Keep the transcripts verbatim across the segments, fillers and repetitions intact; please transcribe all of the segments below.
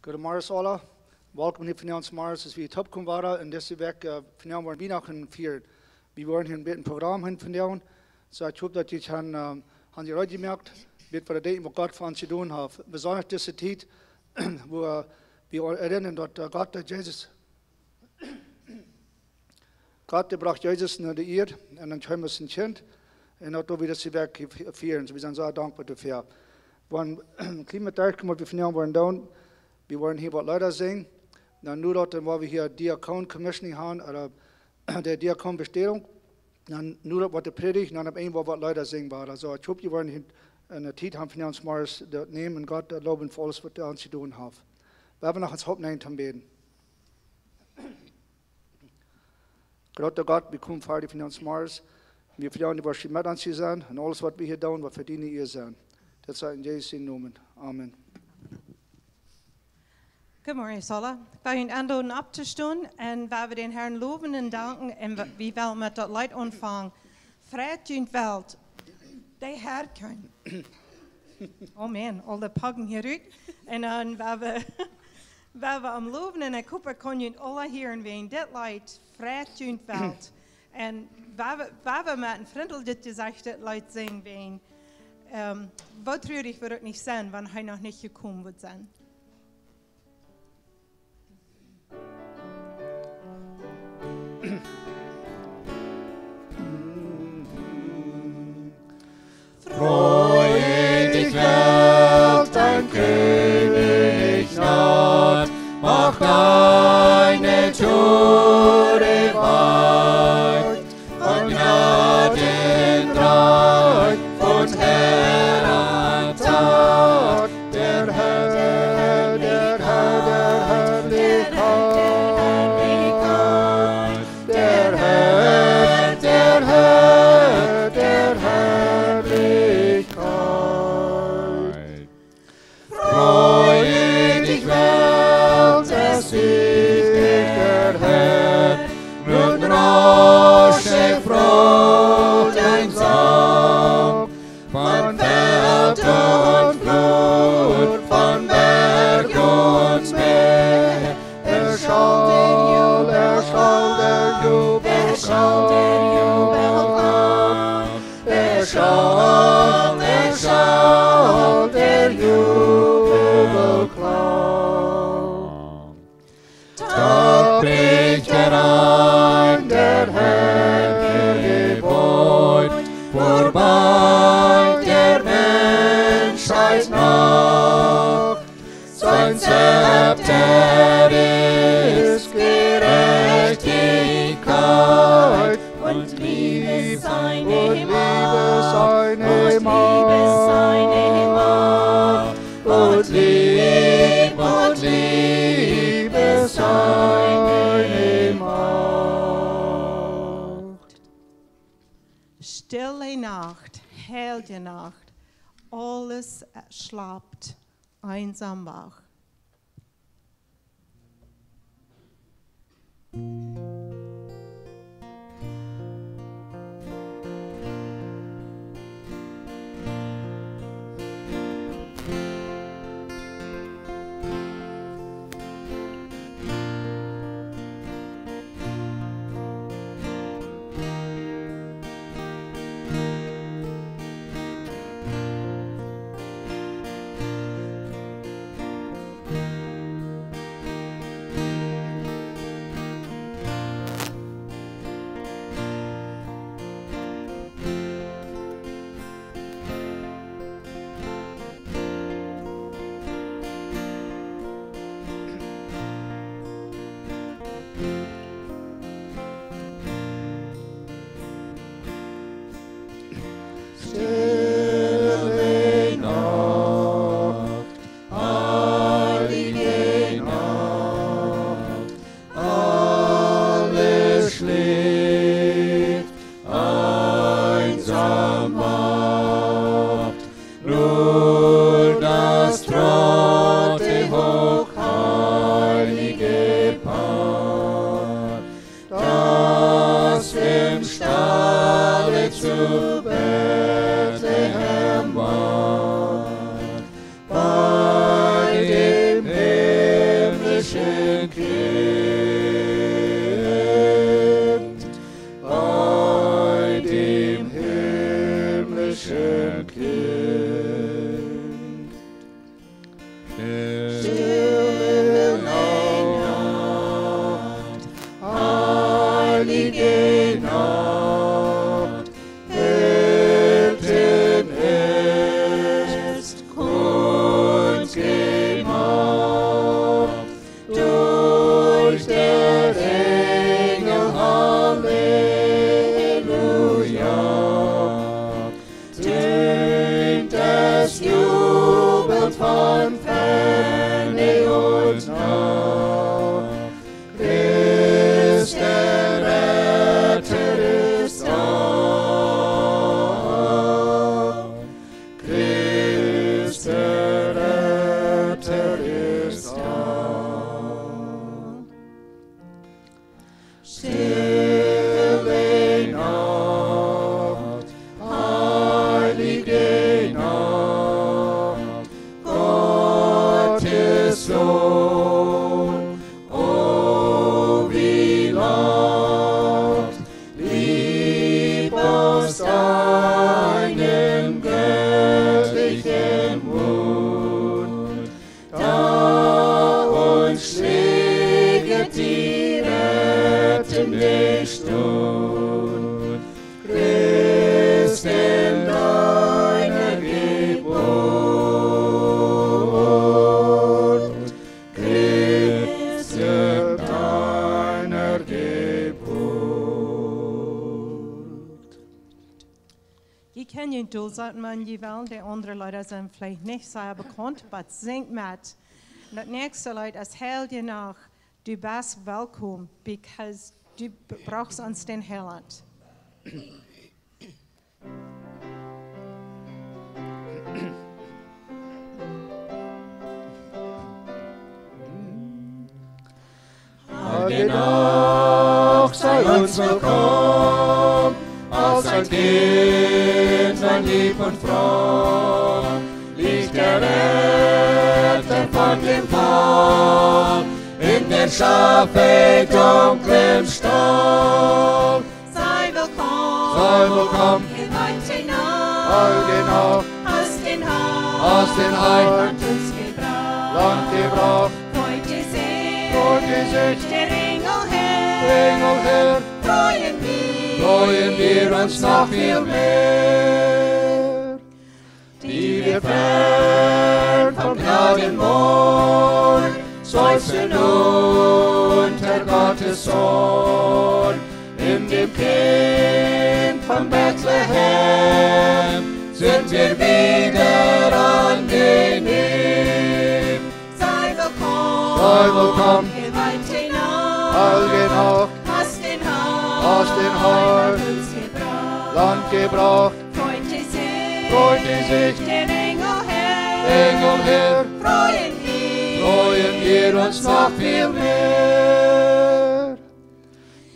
Goodemorjes aula. Welkom hia vondoag zemorjes, aus wie toopkomen wieren. Un dise Wäakj, äh, vondoag woaren Wienachten fieren. Wie woaren hia een bät een Program han vondoag. Soo, ekj hop, daut jie han, ähm, han jie reed jemoakt, bät waut jie denkjen, waut Gott fa ons jedonen haft. Besonda dise Tiet, wua, äh, wie erinren, daut, äh, Gott, daut Jesus Gott, dee brocht Jesus no de Ieed un dan kjeem aus een Kjint. Un daut wie daut hia Wäakj fieren. Soo, wie sent soo dankboa doafäa. Wie woaren een kjlien bät derchkomen, waut wie vondoag woaren doonen. Wie woaren hia waut Leeda sinjen. Dan nu daut, dan woa wie hia Diakon Commissioning han, ooda de Diakon Bestädunk. Dan nu daut woat de Prädicht, dan opp eemol waut Leeda sinjen woaren. Soo, ekj hop, jie woaren hia eene Tiet han vondoag zemorjes daut nämen un Gott, äh, lowen fa aules, waut hee ons jedonen haft. Wie haben noch ons Haupt nämen toom Bäden. Groota Gott, wie komen ver die vondoag zemorjes. Wie vejäwen die, waut hia met ons hia sent. Un aules, waut wie hia doonen, woat fa diene Ea sennen. Daut sie en Jesus sienen Nomen. Amen. Goodemorjes aula. Ekj well junt aunloden opptostonen un wie woaren dän Herrn lowen un danken un wie, wie wellen met daut Leet aunfangen. Freit junt Welt. De Herr kjemt. Oh man, aul de Poggen hia rut. Un dan woa wie, woa wie am lowen un ekj hop, ekj kaun junt aula hieren wäajen dit Leet, Freit junt Welt. Un woa wie, woa wie met een frintlichet Jesecht dit Leet sinjen wäajen, ähm, woo trurich wudd et nich sennen, wan hee noch nich jekomen wudd sennen. Freue dich, Welt, dein König naht, mach deine Tore weit, von Gnaden reich, von Herrn Tat. Der Herr, der Herr, der Herrlichkeit. Der Herr, der Herr, der Herrlichkeit. Freue dich, Welt, es ist der Herr, nun rausche froh dein Sang. Von Feld und Flur, von Berg und Meer, erschall, erschall der Jubel, erschall der Jubel. Erschallt, erschallt der Jubelklang. Da bricht herein der Herr Geburt, vorbei der Menschheit Nacht. Sein Zepter ist Gerechtigkeit und Liebe seine Macht. Und Liebe seine Macht. Und Liebe seine Macht. Stille Nacht, heilje Nacht, aules schlapt. Eensam wach. himmlischen Kind, bei dem himmlischen Kind. Stille Nacht, heilige Nacht, Hütten ist kund gemacht durch der Engel, Halleluja. Tönt es jubelnd von ferne und nah. Christ der Retter ist da. Christ der Retter ist da. Stille Nacht, heilige Nacht, Gottes Sohn, o wie lacht, liebkost deinen göttlichen Mund. Da uns schläget die rettende Stund, Christ in deiner Geburt, Christ in deiner Geburt. Jie kjennen jun Deel setten, wan jie wellen. De aundre Leeda sent veleicht nich sea bekaunt, oba sinjt met. Un daut näakjste Leet es Heilje Nacht, du best welkom, because du b-, bruckst ons dän Heilaunt. Heilje Nacht, sei uns willkommen, als ein Kind, sei lieb und fromm. Licht der Retter von dem Fall, in der Schafe dunklem Stall. Sei willkommen, sei willkommen, geweihte Nacht, heilige Nacht, hast den Herrn, hast den Herrn, Land uns gebracht, Land gebracht. Freut sich, freut sich der Engel Herr, Engel Herr, freuen wir, freuen wir uns noch viel mehr. Die wir fern vom Gnadenmond seufzen unter Gottes Sohn, in dem Kind von Bethlehem sind wir wieder angenehm. Sei willkommen, sei willkommen, geweihte Nacht, heilige Nacht, hast den Herrn, hast den Herrn, Land uns gebracht, Land gebracht. Freut sich, freut sich der Engel Herr, Engel Herr, freuen wir, freuen wir uns noch viel mehr.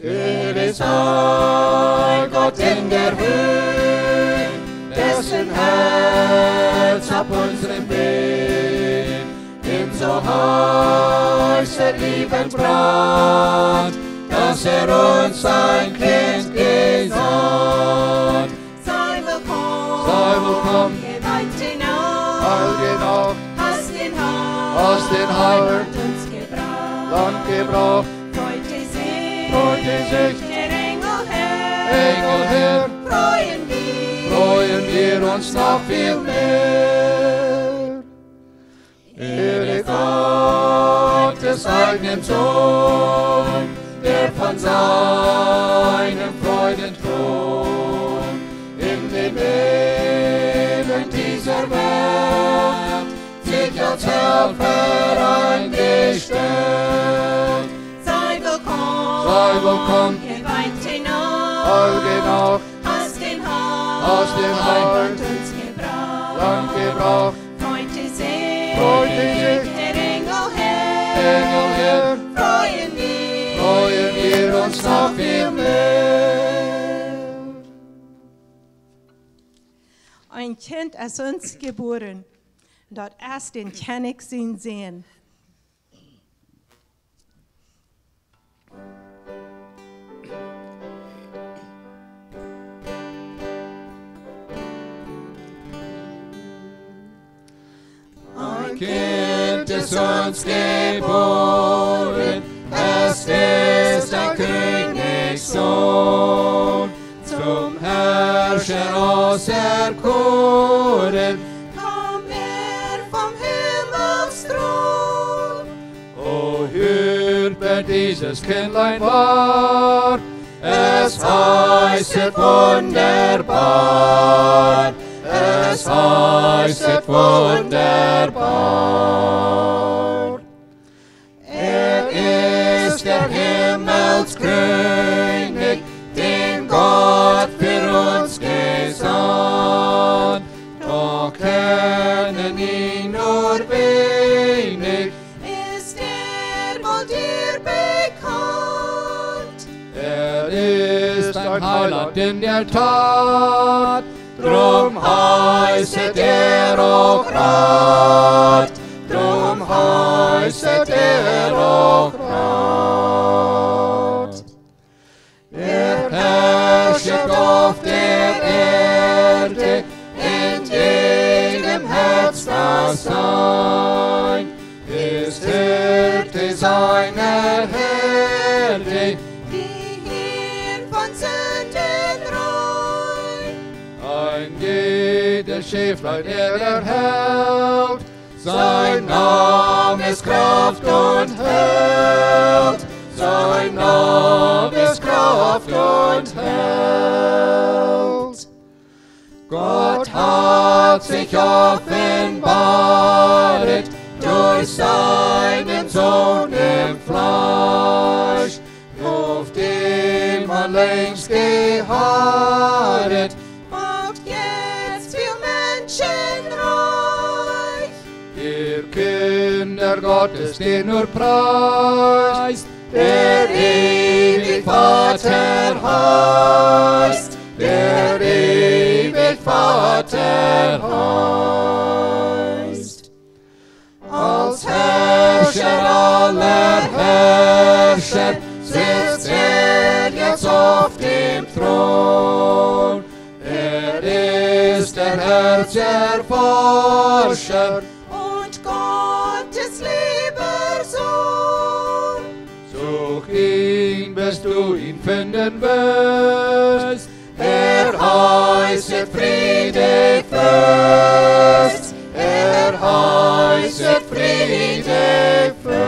Ehre sei Gott in der Höhe, dessen Herz auf unserem Weg in so heißer Liebe brennt, dass er uns sein Kind gesandt. Sei willkommen, sei willkommen, geweihte Nacht, heilige Nacht, hast den Herrn, hast den Herrn, Land uns gebracht, Land gebracht. Freut sich, freut sich der Engel Herr, Engel Herr, freuen wir, freuen wir uns noch viel mehr. Ehre Gottes eigenen Sohn, der von seinem Freudenthron in dem Elend dieser Welt sich als Helfer eingestellt. Sei willkommen, sei willkommen, geweihte Nacht, heilige Nacht, hast den Herrn, hast den Herrn, Land uns gebracht, Land gebracht. Freut sich, freut sich der Engel Herr, Engel Herr, freuen wir, freuen wir uns noch viel mehr. Een Kjint es ons jebuaren, daut es dän Kjennich sien Sän. Ein Kind ist uns geboren, es ist der Königs Sohn. Zum Herrscher auserkoren, kam er vom Himmelsthron. O hört, wer dieses Kindlein war, es heißet wunderbar, es heißet wunderbar. Er ist der Himmelskönig, den Gott für uns gesandt. Doch kennen ihn nur wenig, ist er wohl dir bekannt? Er ist ein Heiland in der Tat, drum heißet er auch Rat, drum heißet er auch Rat. Er herrschet auf der Erde, in jedem Herz das sein, ist Hirte seiner Herde, die Herd von Sünden rein. Ein jedes Schäflein er erhält, sein Name ist Kraft und Held. Sein Name ist Kraft und Held. Gott hat sich offenbaret durch seinen Sohn im Fleisch, auf dem man längst geharret, macht jetzt viel Menschen reich. Ihr Kinder Gottes, den nur preist, der ewig Vater heißt, der ewig Vater heißt. Als Herrscher aller Herrscher sitzt er jetzt auf dem Thron. Er ist der Herz Erforscher und Gottes lieber Sohn. Such ihn, bis du ihn finden wirst. Er heißet Friede Fürst. Er heißet Friede Fürst.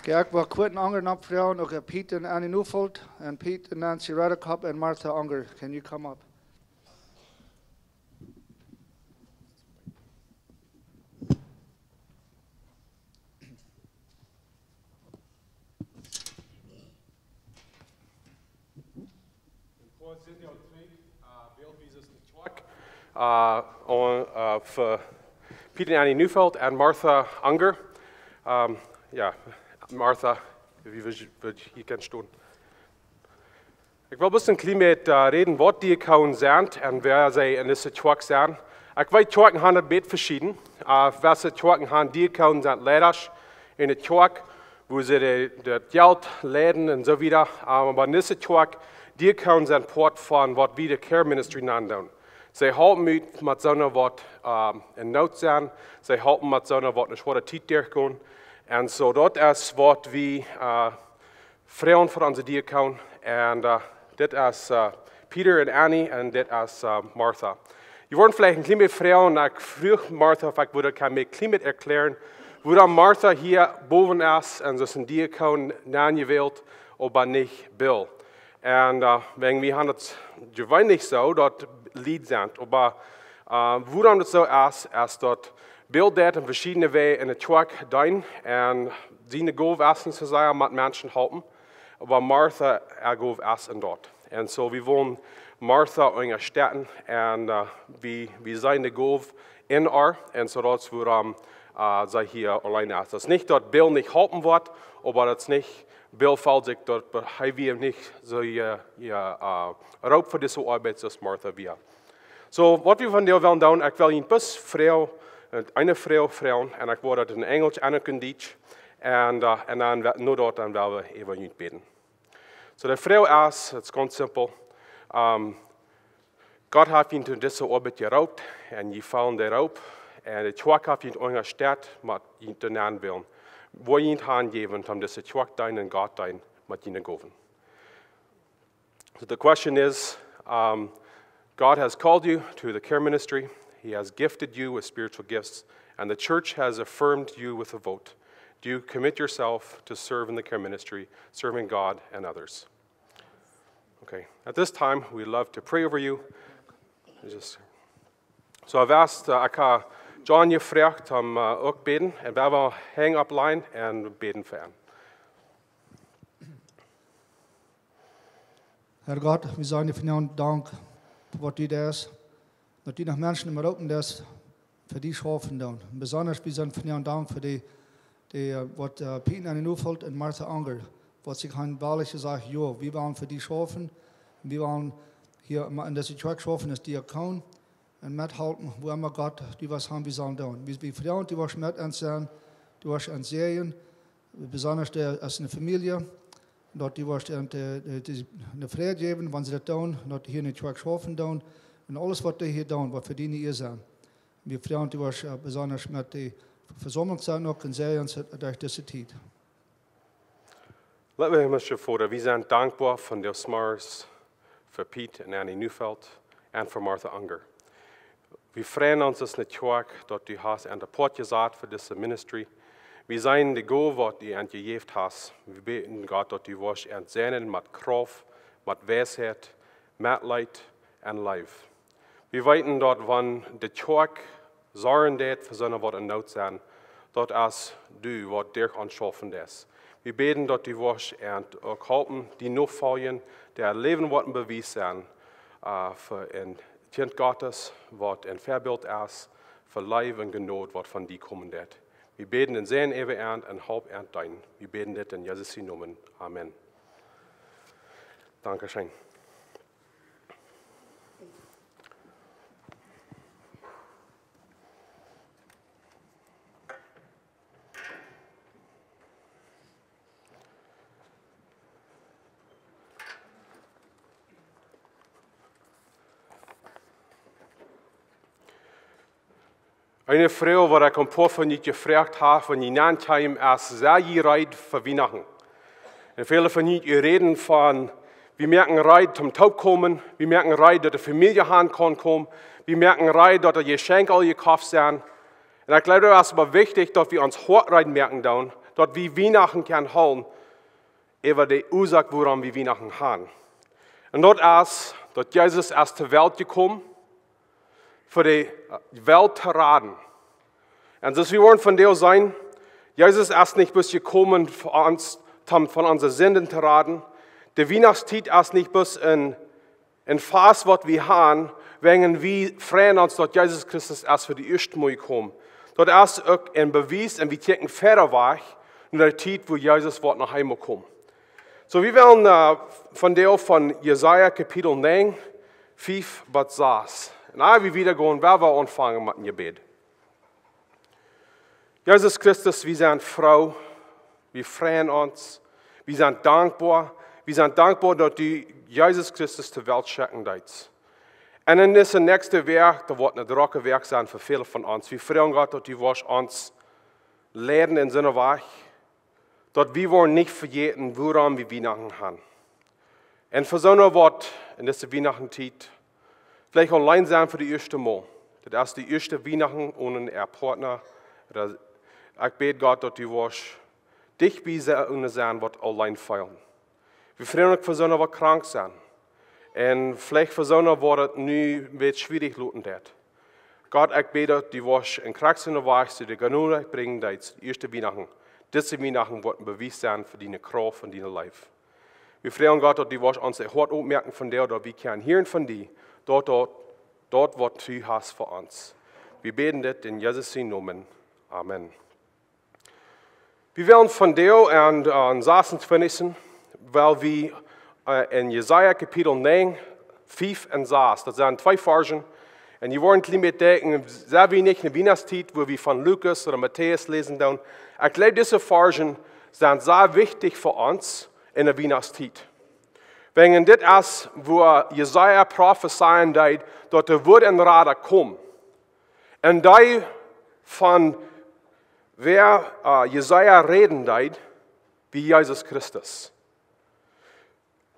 Okay, ekj well kort een aundret opfroagen, uk Piet un Annie Neufeld, un Piet un Nancy Redekop un Martha Unger. Can you come up? Een poa Sindach trigj, äh, bäld wie see de Kjoakj, äh, un, äh, fa Piet un Annie Neufeld un Martha Unger. Ähm, jo, Martha, wie wudd, wudd jie hia stonen? Ekj well bloos een kjlien bät, äh, räden, waut Diakonen sent un wäa see en dise Kjoakj sent. Ekj weet, Kjoakjen sent een bät veschieden. Äh, wesse Kjoakjen han Diakonen, sent Leidasch en de Kjoakj, wua see de, daut Jelt leiden un soo wieda. Oba en dise Kjoakj, Diakonen sent Poat von waut wie de Care Ministry nanen doonen. See halpen ut met soone waut, ähm, en Noot sent. See halpen met soone waut eene schwoare Tiet derchgonen. Un soo, daut es waut wie, äh, froagen fa onse Diakonen. Un, äh, dit es, äh, Peter un Annie un dit es, äh, Martha. Jie woaren veleicht een kjlien bät froagen, ekj fruach Martha, auf ekj wudd kjennen een kjlien bät erkjlären, wuarom Martha hia bowen es un aus een Diakon aunjewält, oba nich Bill. Un, äh, wäajen wie han daut jeweenlich soo, daut Lied sent, oba, äh, wuarom daut soo es, es daut Bill deit en veschiedne Wäaj en de Kjoakj deenen un siene Gow es nich soo sea met Menschen halpen, oba Martha äa Gow es en daut. Un soo, wie wellen Martha unjastetten un, äh, wie, wie seenen de Gow in are, un soo daut wuarom see hia auleen es. Daut es nich daut Bill nich halpen woat, oba daut es nich, Bill felt sikj daut hee wia nich soo, roopt fa dise Oabeit soo aus Martha wia. Soo, waut wie vondoag wellen doonen, ekj well junt bloos froagen, eene Froag froagen, un ekj woa daut en Enjelsch un uk en Dietsch, un dan, no daut dan well wie äwa junt bäden. Soo, de Froag es, daut es gaunz simpel. Gott haft junt to dise Oabeit jeroopt, un jie feelen de Roop, un de Kjoakj haft junt unjastett, met junt to nämen wellen. Woo junt hanjäwen, om dise Kjoakj deenen, Gott deenen, met june Gowen. So the question is, um, God has called you to the care ministry. He has gifted you with spiritual gifts, and the church has affirmed you with a vote. Do you commit yourself to serve in the care ministry, serving God and others? Okay. At this time, we love to pray over you. Just, so I've asked, uh, ekj hab John jefroacht om, uh, uk bäden, un wie woaren hang up line un bäden fa am. Herr Gott, wie sajen die vondoag Dank fa waut du deist, daut du noch Menschen em Roopen deist, fa die schaufen doonen. Besonda wie sajen vondoag Dank fa dee, dee, äh, waut, äh, Pieten aun de Nofelt un Martha Unger, waut sikj han woarlich jesajcht: Jo, wie wellen fa die schaufen, wie wellen hia en dise Kjoakj schaufen aus Diakon un methalpen, wua emma Gott du woascht haben, wie sellen doonen. Wie, wie froagen, du woascht met ons sennen, du woascht ons säajnen, besonda de, aus eene Famielje, daut du woascht an, äh, äh, de, de Fräd jäwen, wan see daut doonen, daut dee hia en de Kjoakj schaufen doonen, un aules waut dee hia doonen, woat fa die ne Ea sennen. Wie froagen, du woascht, äh, besonda met de Vesaumlunk sennen uk un säajnen derch dise Tiet. Leewa himlischa Voda, wie sent dankboa vondoag zemorjes fa Piet un Annie Neufeld un fa Martha Unger. Wie freien ons aus ne Kjoakj, daut du hast an de Poat jesat fa dise ministry. Wie seenen de Gow, waut du an jejäft hast. Wie bäden, Gott, daut du woascht an säajnen met Krauft, met Weisheit, Metleet un Leew. Wie weeten, daut wan de Kjoakj sorjen deit fa soone, waut en Noot sent, daut es du, waut derch ons schaufen deist. Wie bäden, daut du woascht an uk halpen, die nofoljen, daut äa Läwen woat een Bewies sennen, äh, fa een Kjint Gottes, waut een Väabilt es, fa Leew un Jnod, waut von die komen deit. Wie bäden en säajnen äwa an un halp an deenen. Wie bäden dit en Jesus sienen Nomen. Amen. Dankscheen. Eene Froag, waut ekj een poa von junt jefroacht hab, wan jie nenn kjeemen, es: Sent jie reed fa Wienachten? Un väle von junt, jie räden von, wie moaken reed toom toopkomen, wie moaken reed, daut de Famielje han kaun komen, wie moaken reed, daut de Jeschenkj aul jekoft sent. Un ekj jleew, daut es oba wichtich, daut wie ons Hoat reed moaken doonen, daut wie Wienachten kjennen hoolen, äwa de Uasoak, wuarom wie Wienachten han. Un daut es, daut Jesus es to Welt jekomen, fa de, äh, Welt to raden. Un soo aus wie woaren vondoag seenen, Jesus es nich bloos jekomen fa ons, toom von onse Sinden to raden. De Wienachtstiet es nich bloos een, een Fast, waut wie han, wäajen wie freien ons, daut Jesus Christus es fa de ieeschte Mol jekomen. Daut es uk een Bewies un wie kjikjen wieda wajch no de Tiet, wua Jesus woat noch eemol komen. Soo, wie wellen, äh, vondoag von Jesaja Kapitel näajen, fief bat sass. Un ea wie wieda gonen, well wie aunfangen met een Jebäd. Jesus Christus, wie sent froo, wie freien ons, wie sent dankboa, wie sent dankboa, daut du Jesus Christus to Welt schekjen deetst. Un en dise näakjste Wäakj, daut woat eene drocke Wäakj sennen fa väle von ons. Wie freien, Gott, daut du woascht ons leiden en soone Wajch, daut wie woaren nich vejäten, wuarom wie Wienachten han. Un fa soone, waut en dise Wienachtentiet veleicht auleen sent fa de ieeschte Mol. Daut es de ieeschte Wienachten onen äa Partner. Daut, ekj bäd, Gott, daut du woascht dicht bie soone sennen, waut auleen feelen. Wie freien ons fa soone, waut krank sent. Un veleicht fa soone, waut daut nu een bät schwierich loten deit. Gott, ekj bäd, daut du woascht en krakjt soone Wajch, daut du de Jnod brinjen deetst, de ieeschte Wienachten. Dise Wienachten woat een Bewies sennen fa diene Krauft un diene Leew. Wie freien, Gott, daut du woascht ons daut Hoat opmoaken vondoag, daut wie kjennen hieren von die, daut, daut, daut waut du hast fa ons. Wie bäden dit en Jesus sienen Nomen. Amen. Wie wellen vondoag aun, aun sasuntwintichsten, wiels wie, äh, en Jesaja Kapitel näajen, fief un sas, daut sent twee Varzen. Un jie woaren kjlien bät denkjen, sent wie nich en de Wienachtstiet, wua wie von Lukas ooda Matäus läsen doonen? Ekj jleew, dise Varzen sent sea wichtich fa ons en de Wienachtstiet. Wäajen dit es, wua Jesaja profezeien deed, daut doa wudd een Rada komen. Un dee von wäa, äh, Jesaja räden deed, wia Jesus Christus.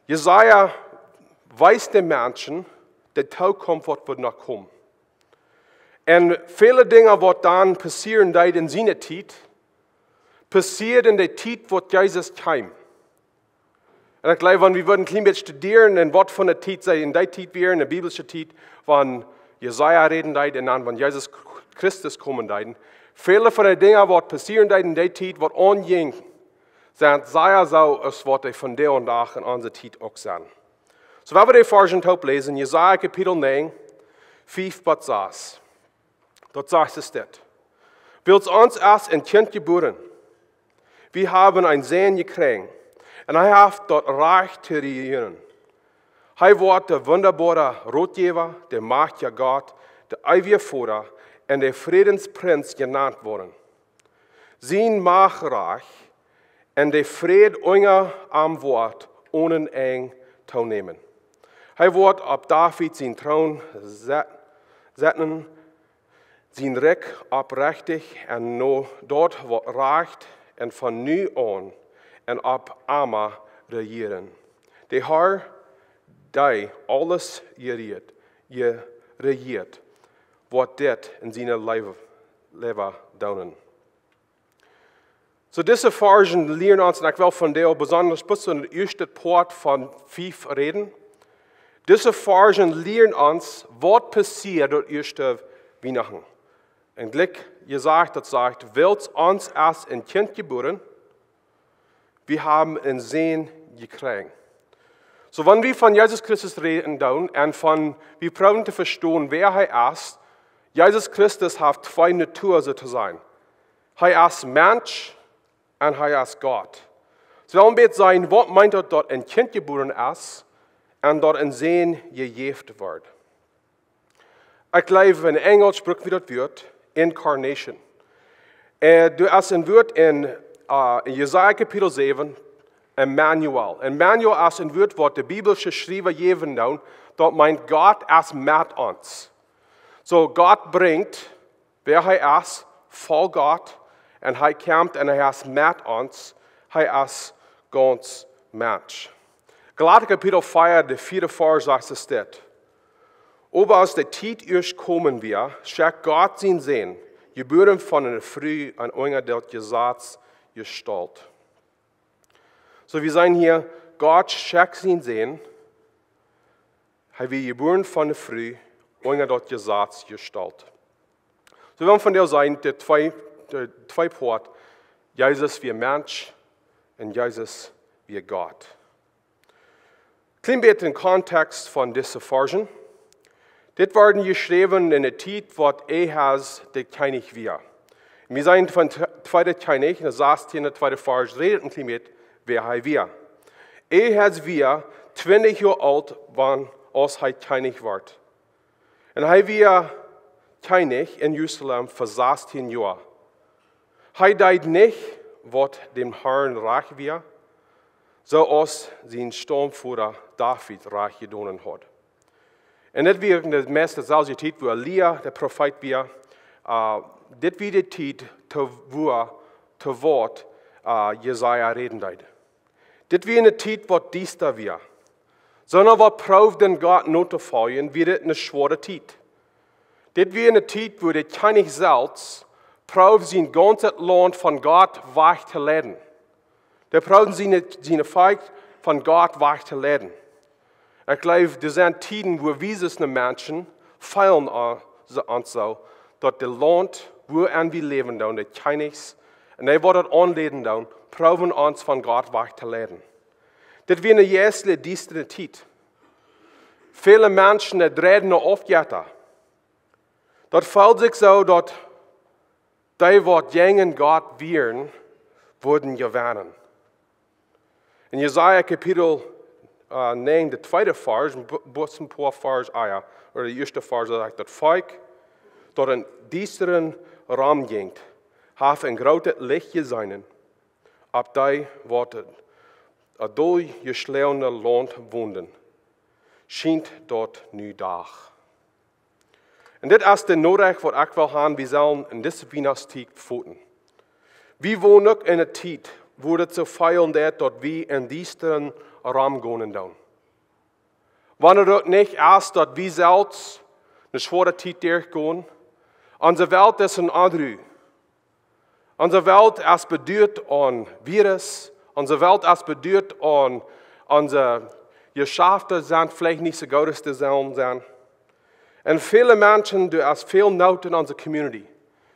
Jesaja wees de Menschen de Tookunft, waut wudd noch komen. Un väle Dinja, waut dan passieren deeden en siene Tiet, passieed en de Tiet, waut Jesus kjeem. Un ekj jleew, wan wie wudden kjlien bät studieren, en waut fa eene Tiet see en dee Tiet wieren, en de biblische Tiet, wan Jesaja räden deed, un dan wan Jesus Christus komen deed. Väle von de Dinja, waut passieren deeden en dee Tiet, waut aunjinjen, sent sea soo aus waut dee vondoag dän Dach en onse Tiet uk sent. Soo, wan wie de Varzen toop läsen, Jesaja Kapitel näajen, fief bat sas. Daut sajcht et dit. Wiels ons es een Kjint jebuaren. Wie haben eenen Sän jekjräajen. Un hee haft daut Rajcht to rejieren. Hee woat de wundaboare Rotjäwa, de majchtja Gott, de eewje Voda un de Frädensprinz jenant woaren. Sien Macht rajcht un de Fräd unja am woat onen Enj toonämen. Hee woat opp David sienen Troon se-, setten, sien Rikj opprechtich un no daut woat rajcht un von nu aun un opp emma rejieren. De Har, dee aules jerieet, jerieet, woat dit en siene Läw-, Läwa doonen. Soo, dise Varzen lieren ons, un ekj well vondoag besonda bloos daut ieeschte Poat von fief räden. Dise Varzen lieren ons, waut passieed daut ieeschte Wienachten. Un jlikj jesajcht, daut sajcht, wiels ons es een Kjint jebuaren, wie haben eenen Sän jekjräajen. Soo, wan wie von Jesus Christus räden doonen un von, wie proowen to vestonen, wäa hee es, Jesus Christus haft twee Naturen, soo to sajen. Hee es Mensch un hee es Gott. Soo, wie wellen bät seenen, waut meent daut, daut een Kjint jebuaren es un daut een Sän jejäft woat? Ekj jleew, en Enjlisch bruck wie daut Wuat incarnation. Äh, doa es een Wuat en, äh, en Jesaja Kapitel säwen, Emmanuel. Emmanuel es een Wuat, waut de biblische Schriewa jäwen doonen, daut meent, Gott es met ons. Soo, Gott brinjt, wäa hee es, voll Gott, un hee kjemt un hee es met ons, hee es gaunz Mensch. Galata Kapitel vea, de vieede Varsch sajcht et dit. Oba aus de Tiet ieescht komen wia, schekjt Gott sienen Sän, jebuaren von eene Fru un unja daut Jesaz jestalt. Soo, wie seenen hia, Gott schekjt sienen Sän, hee wia jebuaren von eene Fru, unja daut Jesaz jestalt. Soo, wie haben vondoag jeseenen, de twee, de twee Poat, Jesus wia Mensch un Jesus wia Gott. Kjlien bät en Kontext von dise Varzen. Dit worden jeschräwen en de Tiet, waut Ahas de Kjennich wia. Wie seenen von tw-, tweede Kjennich, en de sastieende, tweede Varsch, rät een kjlien bät, wäa hee wia. Ahas wia twintich Joa oolt, wan, aus hee Kjennich wort. Un hee wia Kjennich en Jerusalem fa sastien Joa. Hee deed nich, waut däm Harn rajcht wia, soo aus sien Staumvoda David rajcht jedonen haud. Un dit wia de meist selwje Tiet, wua Elia de Profeet wia. Äh, dit wia de Tiet, to wua, to waut, äh, Jesaja räden deed. Dit wia eene Tiet, waut diesta wia. Sonda waut proowden Gott notofoljen, wia dit eene schwoare Tiet. Dit wia eene Tiet, wua de Kjennich selfst proowd, sien gaunzet Launt von Gott wajch to leiden. Dee proowden sien, sien Volkj von Gott wajch to leiden. Ekj jleew, doa sent Tieden, wua wie aus Menschen feelen, äh, soo, un soo, daut de Launt, wua wie läwen doonen, de Kjennichs, un dee waut daut aunleiden doonen, proowden ons von Gott wajch to leiden. Dit wia eene jeistlich diestre Tiet. Väle Menschen, dee dreiden no Aufjetta. Daut feelt sikj soo, daut dee, waut jäajen Gott wieren, wudden jewennen. En Jesaja Kapitel äh, näajen, de tweede Varsch, een bu-, bloos een poa Varsch ea, ooda de ieeschte Varsch, sajcht daut: Volkj, daut em Diestren romjinkj, haft een grootet Licht jeseenen. Opp dee, waut em doljeschlajene Launt wonden, schient daut nu Dach. Un dit es de Norecht, waut ekj well han, wie sellen en dise Wienachtstiet foten. Wie wonen uk en eene Tiet, wua et soo väl deit, daut wie em Diestren romgonen doonen. Wan et uk nich es, daut wie selfst eene schwoare Tiet derchgonen, onse Welt es en Onru. Onse Welt es beduat aun Virus. Onse Welt es beduat aun, onse Jeschafte sent veleicht nich soo goot aus dee sellen sennen. Un väle Menschen, doa es väl Noot en onse Community.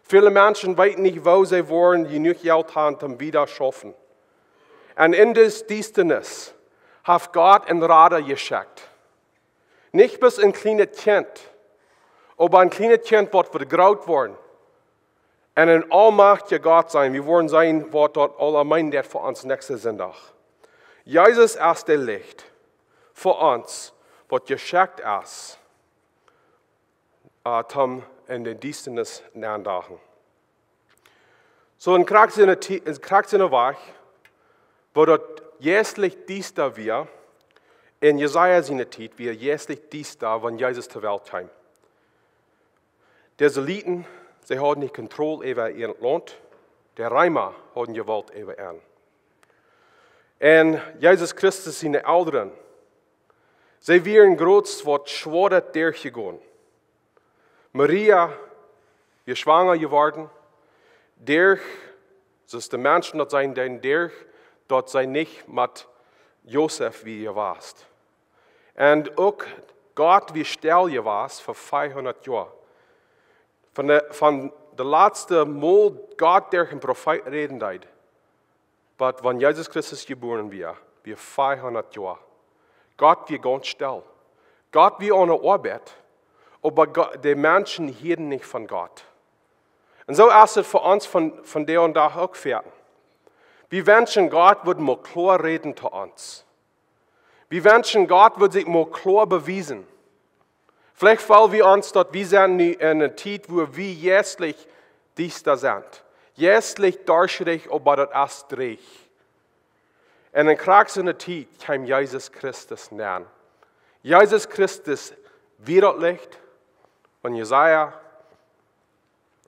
Väle Menschen weeten nich, woo see woaren jenuach Jelt han, om wieda schaufen. Un en dise Diestanis haft Gott een Rada jeschekjt. Nich bloos een kjlienet Kjint, oba een kjlienet Kjint, waut woat groot woaren. Un een aulmajchtja Gott sennen. Wie woaren seenen, waut daut aules meent fa ons näakjsten Sindach. Jesus es daut Licht fa ons, waut jeschekjt es, äh, om en de Diestanis nenn to gonen. Soo en krakjt soo eene Ti-, en krakjt soo eene Wajch, wua daut jeistlich diesta wia, en Jesaja siene Tiet wia jeistlich diesta, wan Jesus to Welt kjeem. De Israeliten, see hauden nich Kontroll äwa äa Launt. De Reema hauden Jewault äwa an. Un Jesus Christus siene Elren, see wieren groots waut schwoaret derchjegonen. Maria, wia schwanga jeworden, derch, soo aus de Menschen daut sajen deeden, derch daut see nich met Josef wia jewast. Un uk Gott wia stell jewast fa fiefhundat Joa. Von de, von de latste Mol Gott derch een Profeet räden deed, waut wan Jesus Christus jebuaren wia, wia fiefhundat Joa. Gott wia gaunz stell. Gott wia aun de Oabeit, oba Go-, de Menschen hieeden nich von Gott. Un soo es et fa ons von, vondoag dän Dach uk. Wie wenschen, Gott wudd mol kloa räden to ons. Wie wenschen, Gott wudd sikj mol kloa bewiesen. Veleicht feel wie ons, daut wie sent nu en eene Tiet, wua wie jeistlich diesta sent. Jeistlich derchschräg, oba daut es dreech. Un en krakjt soo eene Tiet kjeem Jesus Christus nenn. Jesus Christus wia daut Licht, wan Jesaja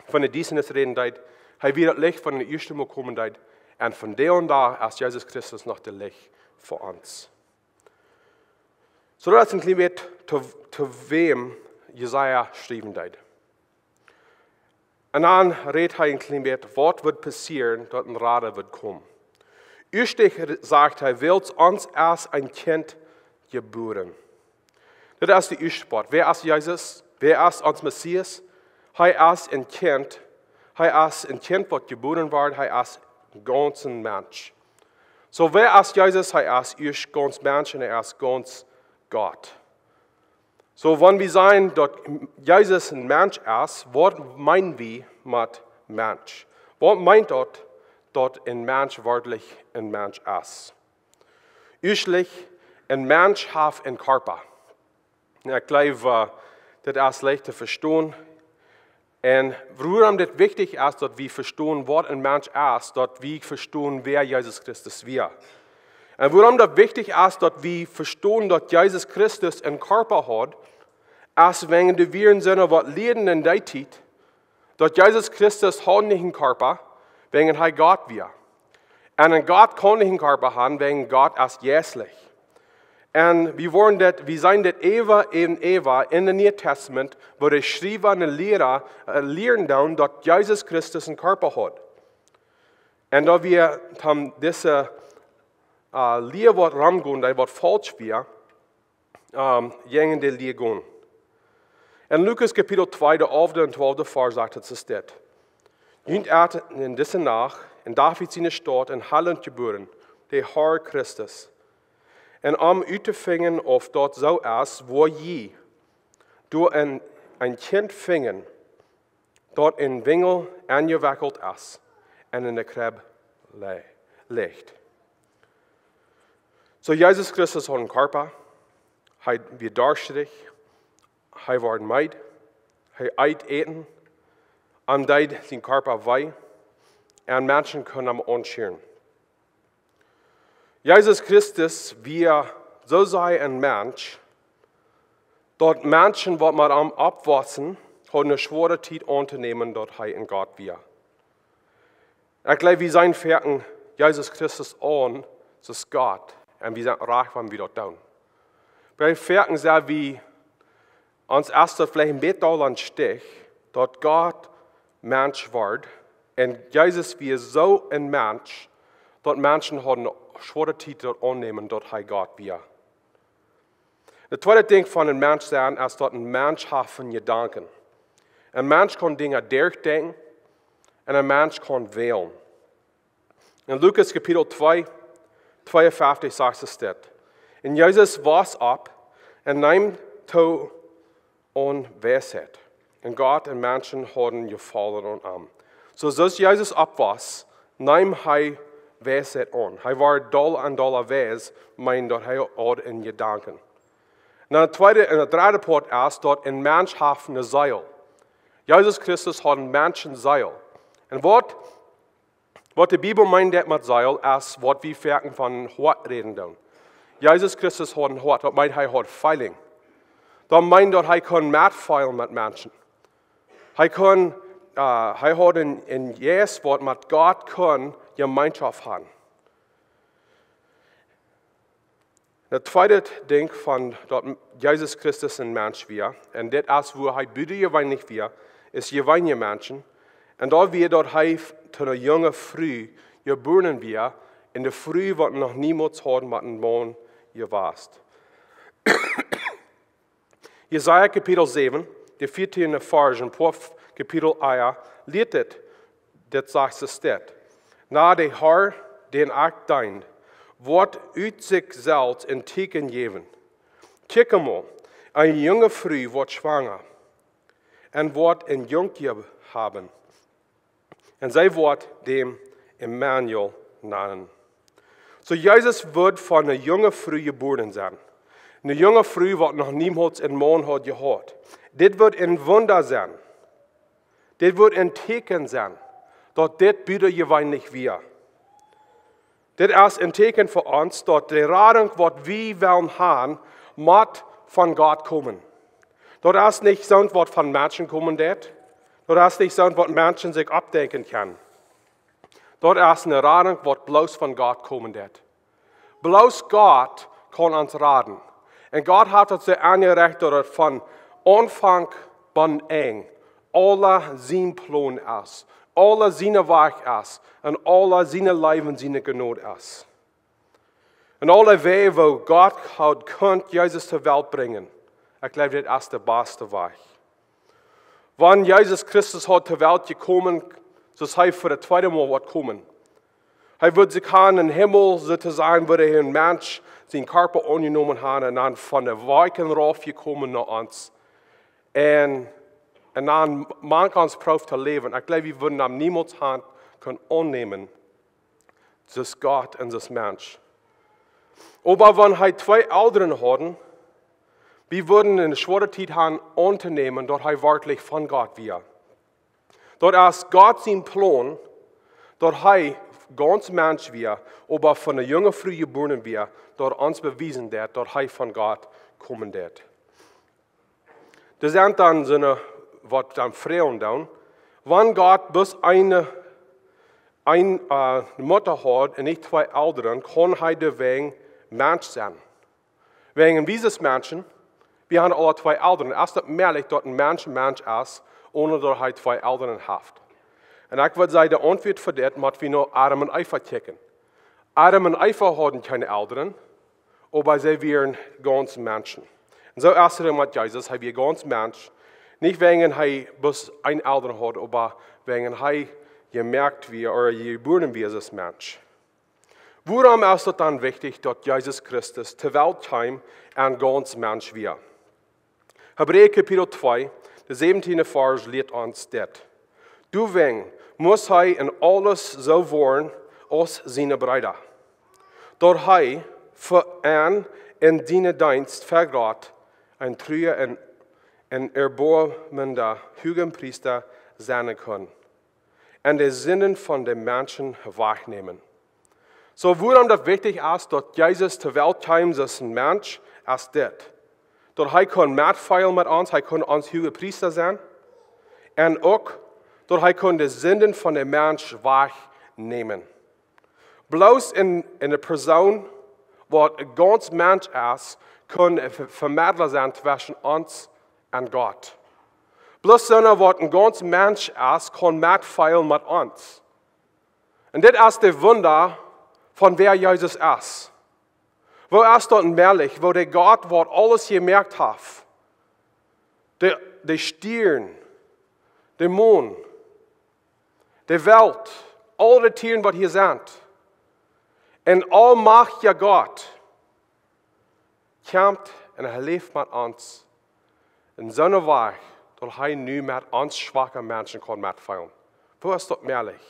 von de Diestanis räden deed, hee wia daut Licht, wan hee daut ieeschte Mol komen deed. Un vondoag dän Dach es Jesus Christus noch daut Licht fa ons. Soo daut es een kjlien bät to, to wäm Jesaja schriewen deed. Un dan rät hee een kjlien bät, waut woat passieren, daut een Rada woat komen. Ieescht sajcht hee, wiels ons es een Kjint jebuaren. Dit es de ieeschte Poat. Wäa es Jesus? Wäa es ons Messias? Hee es een Kjint. Hee es een Kjint, waut jebuaren woat. Hee es een gaunza Mensch. Soo, wäa es Jesus? Hee es ieescht gaunz Mensch un hee es gaunz Gott. Soo, wan wie sajen, daut Jesus een Mensch es, waut meenen wie met Mensch? Waut meent daut, daut een Mensch werkjlich een Mensch es? Ieeschtlich, een Mensch haft een Kjarpa. Un ekj jleew, äh, daut es leicht to vestonen. Un wuarom dit wichtich es, daut wie vestonen, waut een Mensch es, daut wie vestonen, wäa Jesus Christus wia. Un wuarom daut wichtich es, daut wie vestonen, daut Jesus Christus een Kjarpa haud, es wäajen de Vieren sent, waut lieeden en dee Tiet, daut Jesus Christus haud nich een Kjarpa, wäajen hee Gott wia. Un een Gott kaun nich een Kjarpa han, wäajen Gott es jeistlich. Un wie woaren daut, wie seenen daut äwa un äwa en daut Niee Tastament, wua de Schriewa un de Liera, äh, lieren doonen, daut Jesus Christus een Kjarpa haud. Un daut wie dan dise, äh, Lia, waut romgonen, dee waut faulsch wia, ähm, jäajen de Lia gonen. En Lukas Kapitel twee, de alfde un twalfde Varsch sajcht et soo dit: Junt aten en dise Nacht en David siene Staut een Heilaunt jebuaren, de Herr Christus. Un om uttofinjen, auf daut soo es, woo jie doa een, een Kjint finjen, daut en Winjel enjewekjelt es un enne Kjrebb li-, licht. Soo, Jesus Christus haud een Kjarpa, hee wia dorschtich, hee wort meed, hee eet Äten, am deed sien Kjarpa wee, un Menschen kunnen am aunschieren. Jesus Christus wia soo sea een Mensch, daut Menschen, waut met am oppwossen, hauden eene schwoare Tiet auntonämen, daut hee een Gott wia. Ekj jleew, wie seenen foaken Jesus Christus aun aus Gott, un wie sent rajcht, wan wie daut doonen. Bie foaken sent wie ons ieescht veleicht een bät aul aum Stich, daut Gott Mensch wort, un Jesus wia soo een Mensch, daut Menschen hauden eene schwoare Tiet daut aunnämen, daut hee Gott wia. Daut tweede Dinkj von een Mensch sennen es, daut een Mensch haft Jedanken. Een Mensch kaun Dinja derchdenkjen un een Mensch kaun wälen. En Lukas Kapitel twee, tweeunfeftich sajcht et dit: Un Jesus wos opp un neem too aun Weisheit. Un Gott un Menschen hauden Jefaulen aun am. Soo aus Jesus oppwos, neem hee Weisheit aun. Hee wort dolla un dolla weis, meent daut hee haud Jedanken. Un daut tweede un daut dredde Poat es, daut een Mensch haft eene Seel. Jesus Christus haud een Menschen Seel. Un waut, waut de Bibel meent daut met Seel es, waut wie foaken von Hoat räden doonen. Jesus Christus haud een Hoat, daut meent, hee haud feeling. Daut meent, daut hee kunn metfeelen met Menschen. Hee kunn, äh, hee haud een, een Jeist, waut met Gott kunn Jemeenschoft haben. Daut tweede Dinkj von daut Jesus Christus een Mensch wia, un dit es, woo hee butajeweenlich wia, es jeweenelje Menschen. Un daut wia, daut hee f-, to eene junge Fru jebuaren wia, un de Fru, waut noch niemols haud met een Maun jewast. Jesaja Kapitel säwen, de vieetieende Varsch, een poa Kapitel ea, lieet et, dit sajcht et dit: Na de Herr, dän ekj deen, woat ut sikj selfst een Tieekjen jäwen. Kjikj emol, eene junge Fru woat schwanga un woat een Junkje haben. Un see woat dän Immanuel nanen. Soo, Jesus woat von eene junge Fru jebuaren sennen. Eene junge Fru, waut noch niemols een Maun haud jehaut. Dit woat een Wunda sennen. Dit woat een Tieekjen sennen, daut dit butajeweenlich wia. Dit es een Tieekjen fa ons, daut de Radunk, waut wie wellen haben, mott von Gott komen. Daut es nich soont, waut von Menschen komen deit. Daut es nich soont, waut Menschen sikj oppdenkjen kjennen. Daut es eene Radunk, waut bloos von Gott komen deit. Bloos Gott kaun ons raden. Un Gott haft daut soo aunjerecht, daut et von Aunfank bat Enj aula sien Plon es, aula sien Wajch es, un aula siene Leew un siene Jnod es. Un aule Wäaj, woo Gott haud kunt Jesus to Welt brinjen, ekj jleew, dit es de baste Wajch. Wan Jesus Christus haud to Welt jekomen, soo aus hee fa daut tweede Mol wudd komen, hee wudd sikj han em Himmel, soo to sajen, wudd hee een Mensch sien Kjarpa aunjenomen haben un dan von de Wolkjen rauf jekomen no ons. Un, un dan mank ons proowt to läwen. Ekj jleew, wie wudden am niemols han kunnen aunnämen, soo aus Gott un soo aus Mensch. Oba wan hee twee Elren haud, wie wudden eene schwoare Tiet han auntonämen, daut hee werkjlich von Gott wia. Daut es Gott sien Plon, daut hee gaunz Mensch wia, oba von eene junge Fru jebuaren wia, daut ons bewiesen deit, daut hee von Gott komen deit. Doa sent dan soone, waut dan froagen doonen, wan Gott bloos eene, eene, äh, Mutta haud un nich twee Elren, kaun hee doawäajen Mensch sennen? Wäajen wie sent Menschen, wie haben aule twee Elren. Es daut mäajlich, daut een Mensch een Mensch es, onen daut hee twee Elren haft? Un ekj wudd sajen, de Auntwuat fa dit, mott wie no Adam un Eva kjikjen. Adam un Eva hauden kjeene Elren, oba see wieren gaunz Menschen. Un soo es et met Jesus, hee wia gaunz Mensch. Nich wäajen hee bloos een Elren haud, oba wäajen hee jemoakt wia, ooda jebuaren wia aus Mensch. Wuarom es daut dan wichtich, daut Jesus Christus to Welt kjeem un gaunz Mensch wia? Hebräa Kapitel twee, de säwentieende Varsch lieet ons dit. Doawäajen must hee en aules soo woaren aus siene Breeda, daut hee fa an en sienen Deenst fa Gott een truea un, un erboamenda Huagepriesta sennen kunn un de Sinden von de Menschen wajchnämen. Soo, wuarom daut wichtich es, daut Jesus to Welt kjeem aus een Mensch, es dit: daut hee kunn metfeelen met ons, hee kunn ons Huagepriesta sennen, un uk daut hee kunn de Sinden von de Mensch wajchnämen. Bloos en, en eene Persoon, waut gaunz Mensch es, kunn een Ve-, Vemedla sennen tweschen ons un Gott. Bloos soona, waut een gaunz Mensch es, kunn metfeelen met ons. Un dit es de Wunda von wäa Jesus es. Woo es daut mäajlich, woo de Gott, waut aules jemoakt haft, de, de Stieren, de Mon, de Welt, aul de Tieren, waut hia sent, een aulmajchtja Gott, kjemt un hee läft met ons en soone Wies, daut hee nu met ons schwake Menschen kunn metfeelen. Woo es daut mäajlich?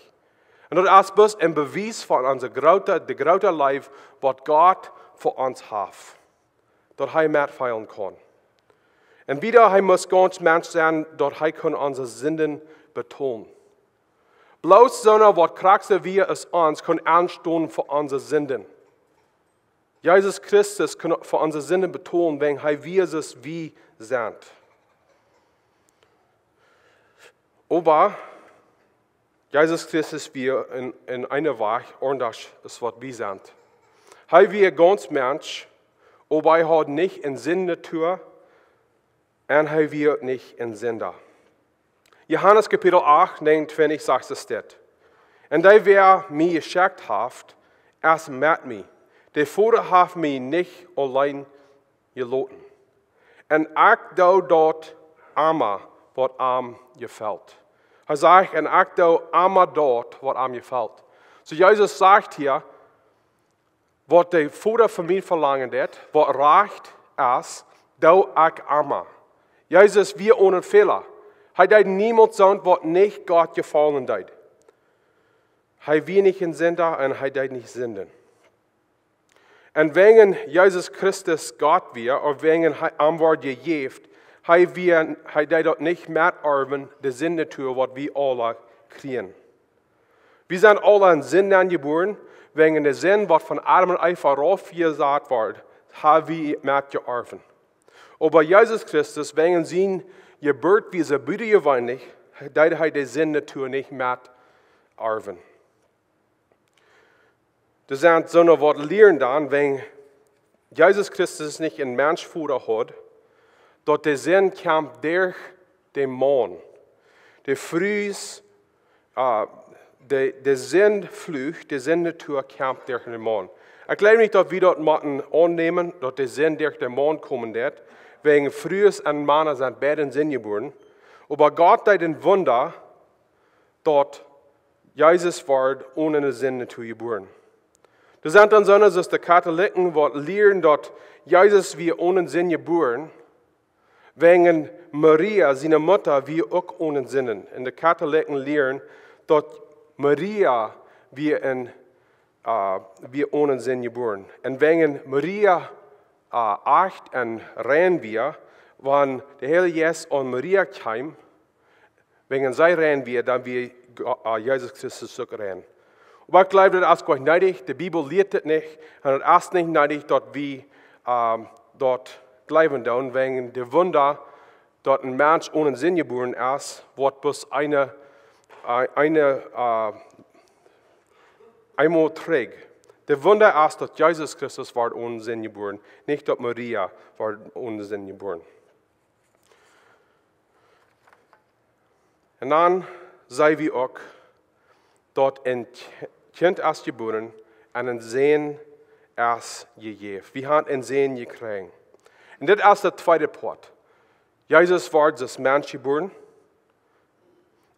Un daut es bloos een Bewies von onse groote, de groote Leew, waut Gott fa ons haft, daut hee metfeelen kunn. Un wada, hee must gaunz Mensch sennen, daut hee kunn onse Sinden betolen. Bloos soona, waut krakjt soo wia aus ons, kunn aunstonen fa onse Sinden. Jesus Christus kunn fa onse Sinden betolen, wäajen hee wia soo aus wie sent. Oba Jesus Christus wia en, en eene Wies aundasch aus waut wie sent. Hee wia gaunz Mensch, oba hee haud nich eene Sindnatua, un hee wia nich een Sinda. Johanes Kapitel acht, negenuntwintich sajcht et dit: "Un dee, wäa mie jeschekjt haft, es met mie. De Voda haft mie nich auleen jeloten. Un ekj doo daut emma, waut am jefelt." Hee sajcht: "Un ekj doo emma daut, waut am jefelt." Soo Jesus sajcht hia, waut de Voda von mie velangen deed, waut rajcht es, doo ekj emma. Jesus wia onen Fäla. Hee deed niemols soont, waut nich Gott jefaulen deed. Hee wia nich een Sinda un hee deed nich sinden. Un wäajen Jesus Christus Gott wia, ooda wäajen hee, am wort jejäft, hee wia, hee deed daut nich metarwen, de Sindnatua, waut wie aule kjrieen. Wie sent aule en Sind aunjebuaren, wäajen de Sind, waut von Adam un Eva raufjesat wort, ha wie metjeorwen. Oba Jesus Christus, wäajen siene Jeburt, wia see butajeweenlich, deed hee de Sindnatua nich metarwen. Doa sent soone, waut lieren dan, wäajen Jesus Christus nich een Mensch Voda haud, daut de Sind kjemt derch dän Maun. De Frues, ah, de, de Sindfluch, de Sindnatua kjemt derch dän Maun. Ekj jleew nich, daut wie daut motten aunnämen, daut de Sind derch dän Maun komen deed, wäajen Frues un Mana sent beid en Sind jebuaren. Oba Gott deed een Wunda, daut Jesus wort onen Sind jebuaren. Doa sent dan soone, soo aus de Katholiken, waut lieren, daut Jesus wia onen Sind jebuaren, wäajen Maria, siene Mutta, wia uk onen Sind. Un de Katholiken lieren, daut Maria wia en, ah, wia onen Sind jebuaren. Un wäajen Maria, ah, ajcht un rein wia, wan de Heilje Jeist aun Maria kjeem, wäajen see rein wia, dan wia Go-, ah, Jesus Christus uk rein. Oba ekj jleew, daut es goanich needich, de Bibel lieet et nich, un et es nich needich, daut wie, ah, daut jleewen doonen, wäajen de Wunda, daut een Mensch onen Sind jebuaren es, woat bloos eene, ah, eene, ah, eemol trigj. De Wunda es, daut Jesus Christus wort onen Sind jebuaren, nich daut Maria wort onen Sind jebuaren. Un dan seenen wie uk, daut een Kj-, Kjint es jebuaren un een Sän es jejäft. Wie haben een Sän jekjräajen. Un dit es de tweede Poat. Jesus wort aus Mensch jebuaren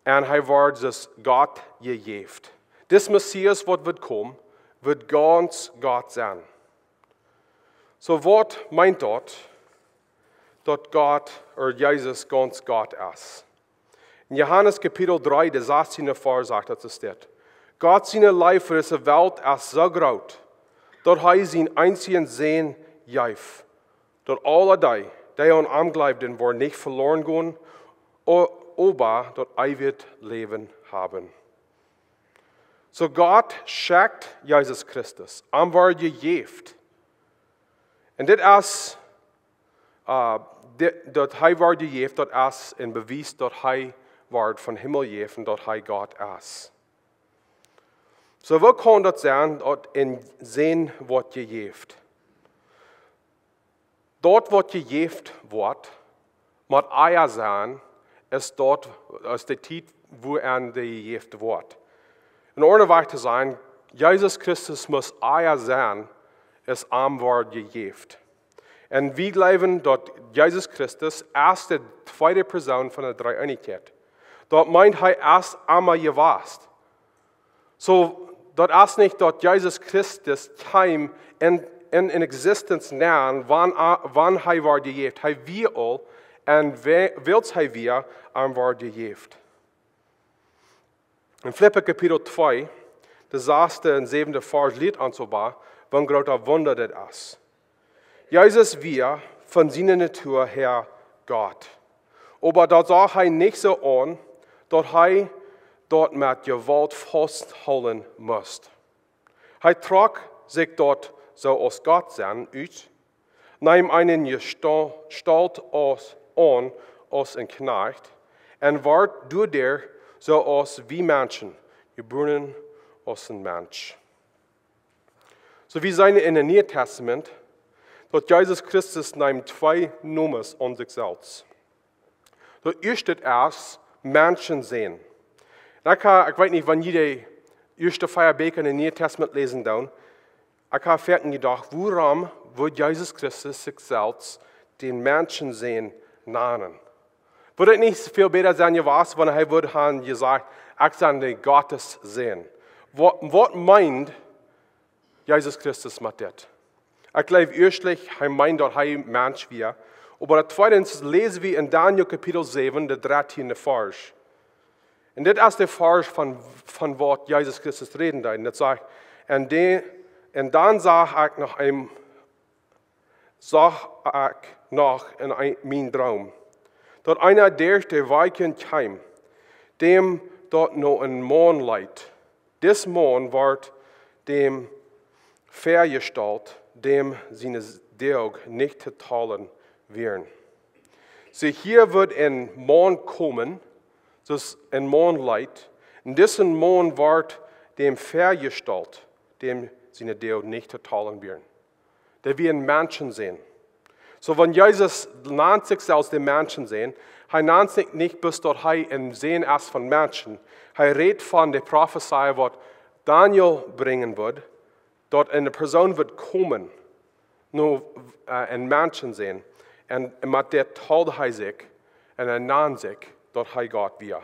un hee wort aus Gott jejäft. Dis Messias, waut woat komen, woat gaunz Gott sennen. Soo, waut meent daut, daut Gott, ooda Jesus gaunz Gott es? In Johanes Kapitel dree, de sastieende Varsch, sajcht daut es dit: Gott siene Leew fa dise Welt es soo groot, daut hee sienen eensjen Sän jeef, daut aule dee, dee aun am jleewen, woaren nich veloren gonen, o-, oba daut eewje Läwen haben. Soo Gott schekjt Jesus Christus, am wort jejäft. Un dit es, äh, di-, daut hee wort jejäft, daut es een Bewies, daut hee wort von Himmel jejäft, daut hee Gott es. Soo, woo kaun daut sennen, daut een Sän wort jejäft? Daut waut jejäft woat, mott ea sennen, es daut, es de Tiet, wua aun dee jejäft woat. Een aundra Wajch to sajen, Jesus Christus must ea sennen, es am wort jejäft. Un wie jleewen, daut Jesus Christus es de tweede Persoon von de Dreeeenichkjeit. Daut meent, hee es emma jewast. Soo, daut es nich, daut Jesus Christus kjeem en, en, en existence nenn, wan, wan hee wort jejäft. Hee wia aul, un we-, wiels hee wia, am wort jejäft. En Filippa Kapitel twee, de saste un säwende Varsch, lieet ons oba, waut een groota Wunda dit es. Jesus wia von siene Natua häa Gott. Oba daut sach hee nich soo aun, daut hee daut met Jewault fausthoolen must. Hee trock sikj daut soo aus Gott sennen ut, neem eene Jesta-, Jestault aus, aun aus een Kjnajcht, un wort doaderch soo aus wie Menschen, jebuaren aus een Mensch. Soo, wie seenen en daut Niee Tastament, daut Jesus Christus nemt twee Nomes aun sikj selfst. Daut ieeschte es Menschensän. Un ekj ha, ekj weet nich, wan jie de ieeschte vea Bieekja en daut Niee Tastament läsen doonen, ekj ha foaken jedocht, wuarom wudd Jesus Christus sikj selfst dän Menschensän nanen? Wudd et nich väl bäta sennen jewast, wan hee wudd han jesajcht, ekj sie de Gottes Sän? Waut, waut meent Jesus Christus met dit? Ekj jleew ieeschtlich, hee meent, daut hee Mensch wia. Oba daut tweede läsen wie en Daniel Kapitel säwen, de drettieende Varsch. Un dit es de Varsch von, von waut Jesus Christus räden deed. Un daut sajcht: Un de, un dan sach ekj noch een, sach ekj noch en een, mien Droom, daut eena derch de Wolkjen kjeem, däm daut no een Maun leet. Dis Maun wort däm väajestalt, däm siene Doag nich to talen wieren. See, hia woat een Maun komen, soo aus een Maun leet, un disen Maun wort däm väajestalt, däm siene Doag nich to talen wieren. Daut wia een Menschensän. Soo, wan Jesus nant sikj selfst de Menschensän, hee nant sikj nich bloos, daut hee een Sän es von Menschen. Hee rät von de Profezeiunk, waut Daniel brinjen wudd, daut eene Persoon wudd komen, no, äh, een Menschensän. Un, un met dit tald hee sikj, un hee nant sikj, daut hee Gott wia.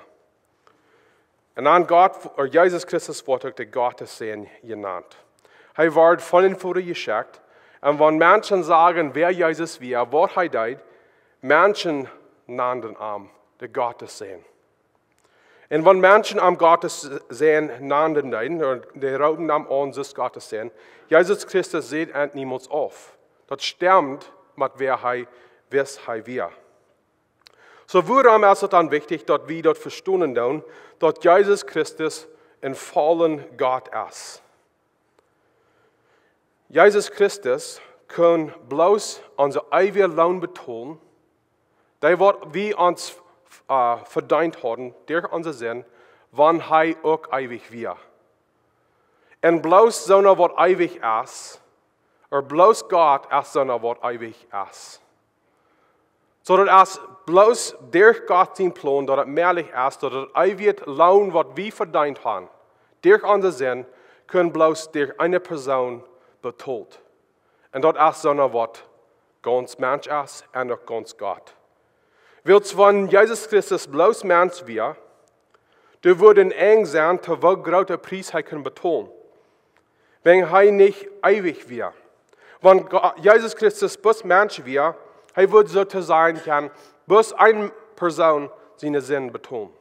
Un dan Gott, ooda Jesus Christus, wort uk de Gottes Sän jenant. Hee wort von dän Voda jeschekjt. Un wan Menschen sagen, wäa Jesus wia, waut hee deed, Menschen nanden am de Gottes Sän. Un wan Menschen am Gottes Sän nanden deeden, ooda dee roopen am aun aus Gottes Sän, Jesus Christus säd et niemols auf. Daut stemt met wäa hee wist hee wia. Soo, wuarom es et dan wichtich, daut wie daut vestonen doonen, daut Jesus Christus een volla Gott es? Jesus Christus kunn bloos onse eewje Loon betolen, dee waut wie ons, äh, vedeent hauden derch onse Sind, wan hee uk eewich wia. Un bloos soona waut eewich es, ooda bloos Gott es soona waut eewich es. Soo daut es bloos derch Gott sien Plon, daut et mäajlich es, daut daut eewje Loon, waut wie vedeent haben, derch onse Sind, kunn bloos derch eene Persoon betolt. Un daut es soona waut gaunz Mensch es un uk gaunz Gott. Wiels wan Jesus Christus bloos Mensch wia, dan wudd een Enj sennen, to woo groot de Pries hee kunn betolen, wan hee nich eewich wia. Wan Go-, Jesus Christus bloos Mensch wia, hee wudd, soo to sajen, kjennen bloos eene Persoon siene Sind betolen.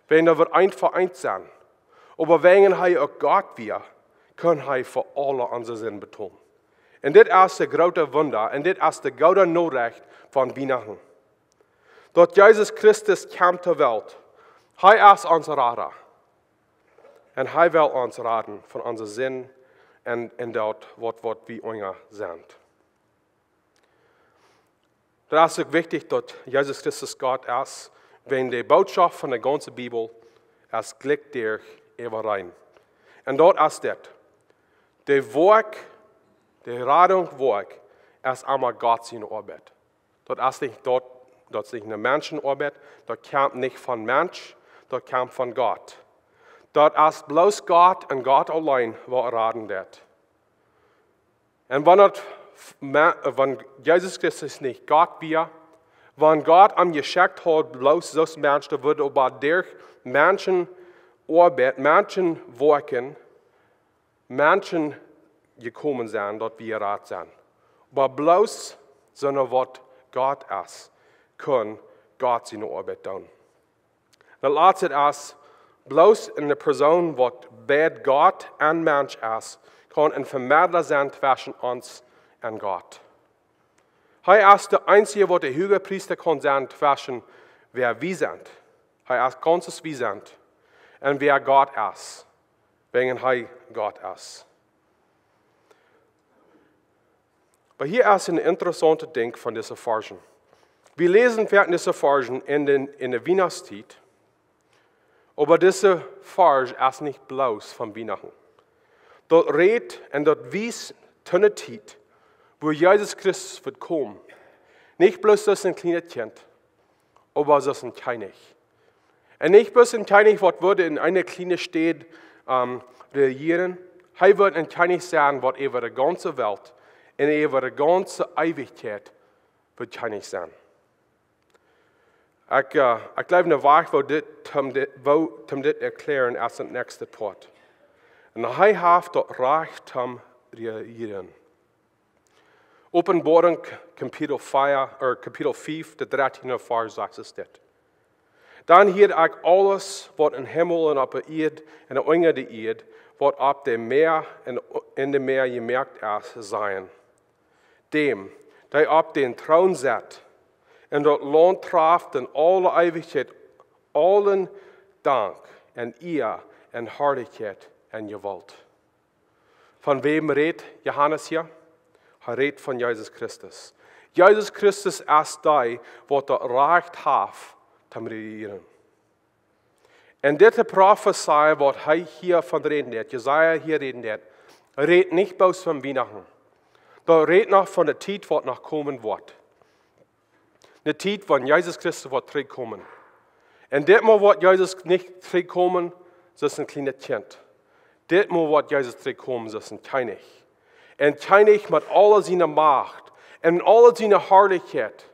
Wäajen daut wudd eent fa eent sennen. Oba wäajen hee uk Gott wia, kunn hee fa aule onse Sinden betolen. Un dit es daut groote Wunda un dit es daut goode Norecht von Wienachten. Daut Jesus Christus kjemt to Welt. Hee es ons Rada. Un hee well ons raden von onse Sinden un, un daut waut, waut wie unja sent. Daut es uk wichtich daut Jesus Christus Gott es, wäajen de Bootschoft von de gaunze Bibel es jlikj doa äwareen. Un daut es dit. De Woakj, de Radunk Woakj es emma Gott siene Oabeit. Daut es nich daut, daut es nich ne Menschenoabeit, daut kjemt nich von Mensch, daut kjemt von Gott. Daut es bloos Gott un Gott auleen waut raden deit. Un wan daut, wan Jesus Christus nich Gott wia, wan Gott am jeschekjt haud bloos aus Mensch, dan wudd oba derch Menschenoabeit, Menschenwoakjen, Menschen jekomen sennen, daut wie jerat sent. Oba bloos soo waut Gott es, kunn Gott siene Oabeit doonen. Daut latste es, bloos ne Persoon waut beid Gott un Mensch es, kaun een Vemedla sennen tweschen ons un Gott. Hee es de eensje waut de Hoogepriesta kaun sennen tweschen wäa wie sent. Hee es gaunz aus wie sent. Un wäa Gott es. Wäajen hee Gott es. Oba hia es een interessauntet Dinkj von dise Varschen. Wie läsen foaken dise Varschen en de, en de Wienachtstiet, oba dise Varsch es nich bloos von Wienachten. Daut rät un daut wiest to ne Tiet, wua Jesus Christus woat komen. Nich bloos aus een kjlienet Kjint, oba aus een Kjennich. Un nich bloos een Kjennich waut wudd en eene kjliene Staut, ähm, rejieren. Hee woat een Kjennich sennen waut äwa de gaunze Welt un äwa de gaunze Eewichkjeit woat Kjennich sennen. Ekj, äh, ekj jleew, ne Wajch woo dit, om dit, woo, om dit erkjlären es daut näakjste Poat. Un hee haft daut Rajcht om rejieren. Openboarunk, Kapitel vea, ooda Kapitel fief, de dartieende Varsch sajcht dit. Dan hieed ekj aules waut em Himmel un oppe Ieed un unja de Ieed, waut opp de Mäa un en de Mäa jemoakt es, sajen: Däm, dee opp dän Troon sett, un daut Launt traft en aule Eewichkjeit aulen Dank un Ea un Harlichkjeit un Jewault. Von wäm rät Johanes hia? Hee rät von Jesus Christus. Jesus Christus es dee waut daut Rajcht haft om rejieren. Un dise Profezeiunk waut hee hia von räden deit, Jesaja hia räden deit, rät nich bloos von Wienachten. Daut rät noch von de Tiet waut noch komen woat. Ne Tiet wan Jesus Christus woat trigjkomen. Un ditmol woat Jesus nich trigjkomen aus een kjlienet Kjint. Ditmol woat Jesus trigjkomen aus een Kjennich. Een Kjennich met aule siene Macht un aule siene Harlichkjeit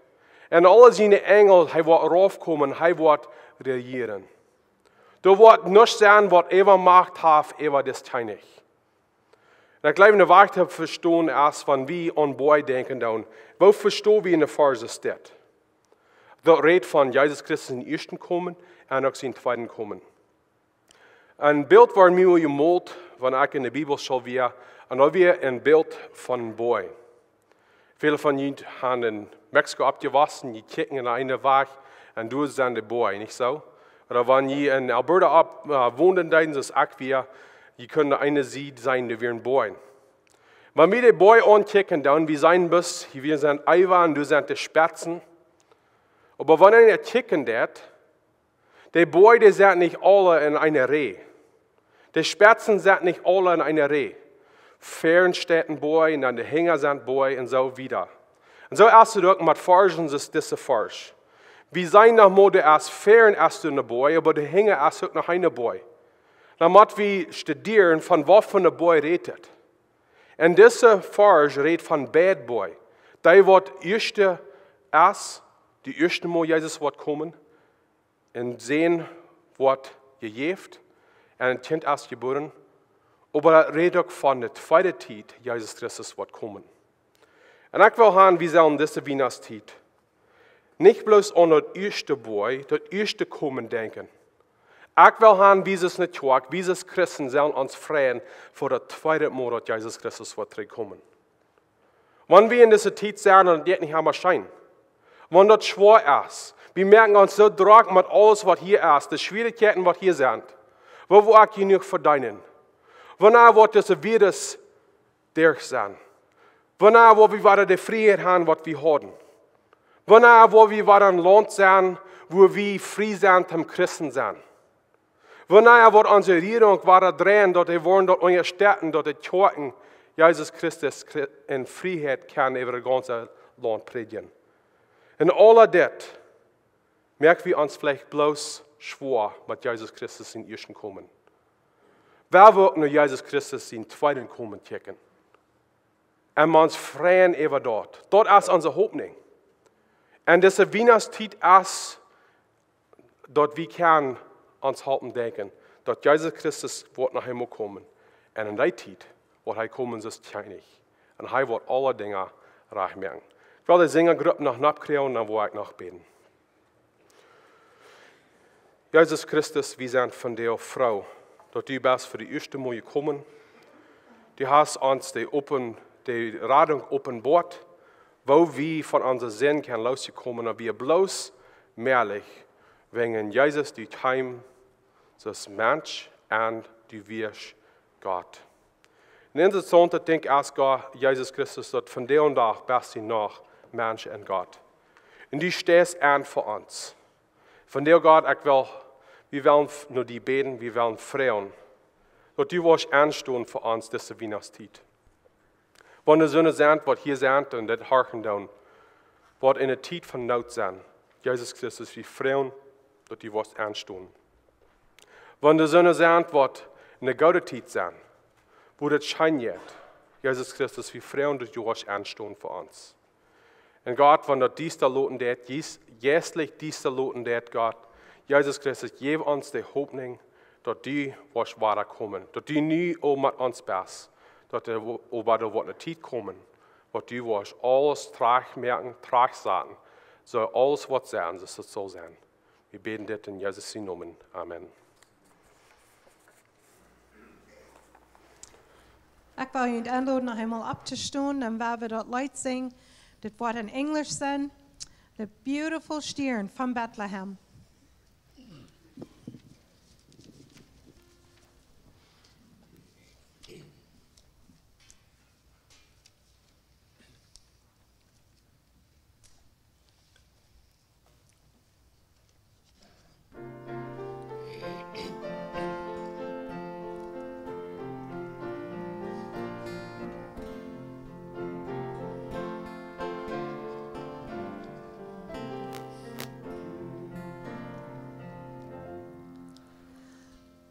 un aule siene Enjel, hee woat raufkomen, hee woat rejieren. Doa woat nuscht sennen waut Äwamacht haft äwa dis Kjennich. Un ekj jleew, ne Wajch to vestonen es, wan wie aun Boaj denkjen doonen, woo vesto wie ne Varsch dit? Daut rät von Jesus Christus sien ieeschten Komen un uk sien tweeden Komen. Een Bilt wort mie jemolt, wan ekj en de Bibelschool wia, un daut wia een Bilt von Boaj. Väle von junt sent en Mexiko oppjewossen, jie kjikjen en eene Wajch un doa sent de Boaj, nich soo? Ooda wan jie en Alberta opp, äh, wonden deeden, soo aus ekj wia, jie kunnen eene Sied seenen, doa wieren Boaj. Wan wie de Boaj aunkjikjen, dan wie seenen bloos, hia wieren sent Eewa un doa sent de Spetzen. Oba wan eena kjikjen deit, de Boaj, dee sent nich aule en eene Rieej. De Spetzen sent nich aule en eene Rieej. Väaren steit een Boaj un dan hinjen sent Boaj un soo wieda. Un soo es daut uk met Varschen, soo aus dise Varsch. Wie seenen noch mau, doa es väaren es doa een Boaj, oba hinjen es uk noch een Boaj. Dan mott wie studieren von waut fa een Boaj rät et. Un dise Varsch rät von beid Boaj. Dee waut ieeschte es, de ieeschte Mol Jesus woat komen, een Sän woat jejäft un een Kjint es jebuaren, oba daut rät uk von de tweede Tiet, Jesus Christus woat komen. Un ekj well han, wie sellen dise Wienachtstiet nich bloos aun daut ieeschte Boaj, daut ieeschte Komen denkjen, Ekj well han, wie aus ne Kjoakj, wie aus Christen sellen ons freien fa daut tweede Mol, daut Jesus Christus woat trigjkomen. Wan wie en dise Tiet sent un daut nich emma scheen, wan daut schwoa es, wie moaken ons soo drock met aules, waut hia es, de Schwierichkjeiten, waut hia sent, woo woa ekj jenuach vedeenen? Wanea woat dise Virus derch sennen? Wanea woa wie wada de Frieheit han, waut wie hauden? Wanea woa wie wada een Launt sennen, wua wie frie sent, om Christen sennen? Wanea woat onse Rejierunk wada dreien, daut dee woaren daut unjastetten, daut de Kjoakjen Jesus Christus Chri-, en Frieheit kjennen äwa daut gaunze Launt prädjen? Un aul dit moak wie ons veleicht bloos schwoa met Jesus Christus sien ieeschten Komen. Wie woaren uk no Jesus Christus sien tweeden Komen kjikjen. Un ons freien äwa daut. Daut es onse Hopninj. Un dise Wienachtstiet es, daut wie kjennen ons halpen denkjen, daut Jesus Christus woat noch eemol komen. Un en dee Tiet woat hee komen aus Kjennich. Un hee woat aule Dinja rajcht moaken. Ekj well de Sinjagrupp noch nopp kjrieen, dan woa ekj noch bäden. Jesus Christus, wie sent vondoag froo, daut du best fa de ieeschte Mol jekomen. Du hast ons de open-, de Radunk openboat, woo wie von onse Sind kjennen losjekomen, daut wie bloos mäajlich, wäajen Jesus, du kjeemst aus Mensch un du woascht Gott. Un interessaunt, ekj denkj, aus Gott, Jesus Christus, daut vondoag dän Dach best du noch Mensch un Gott. Un du steist aun fa ons. Vondoag, Gott, ekj well, wie wellen f-, no die bäden, wie wellen froagen, daut du woascht aunstonen fa ons dise Wienachtstiet. Wan doa soone sent, waut hia sent un dit horchen doonen, waut en eene Tiet von Noot sent, Jesus Christus, wie froagen, daut du woascht aunstonen. Wan doa soone sent, waut en eene goode Tiet sent, wua daut scheen jeit, Jesus Christus, wie froagen, daut du woascht aunstonen fa ons. Un Gott, wan daut diesta loten deit, jeis-, jeistlich diesta loten deit, Gott, Jesus Christus, jeff ons de Hopninj, daut du woascht wada komen, daut du nu aul met ons best, daut doa wo-, oba doa woat eene Tiet komen, waut du woascht aules trajcht moaken, trajcht saten, soo aules woat sennen, soo aus et saul sennen. Wie bäden dit en Jesus sienen Nomen. Amen. Ekj well junt enloden, noch eemol opptostonen, un wie woaren daut Leet sinjen. Dit woat en Enjlisch sennen. The Beautiful Star from Bethlehem.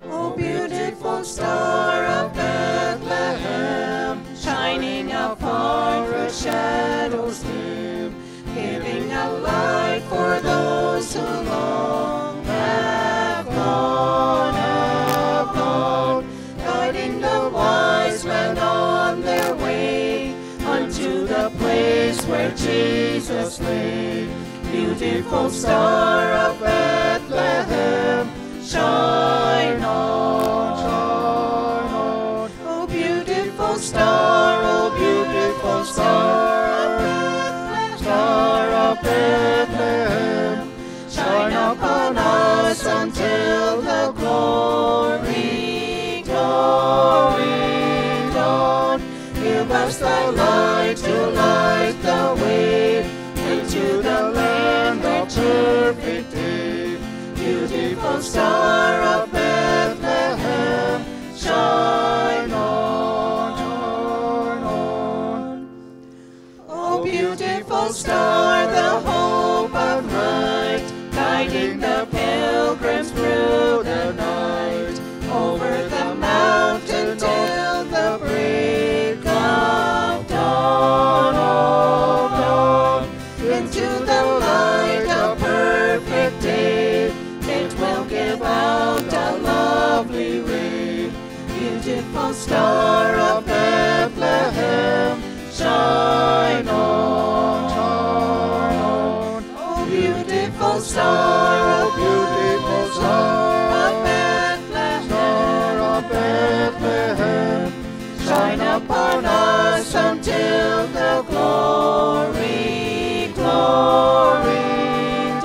O beautiful star of Bethlehem, shining afar through shadows dim, giving a light for those who long have gone, have gone, guiding the wise men on their way unto the place where Jesus lay. Beautiful star of Bethlehem, shine on, shine on. O beautiful star, O beautiful star, star of Bethlehem, shine upon us until the glory, glory dawn. Give us thy light to light the way into the land of perfect day. Beautiful star of Bethlehem, shine on, shine on. O beautiful star, the hope of light, guiding the pilgrims through the night, over the mountain till the break of dawn, of dawn, into the light of perfect day. It will give out a lovely ray. Beautiful star of Bethlehem, shine on, shine on. O beautiful star, O beautiful star of upon us until the glory, glory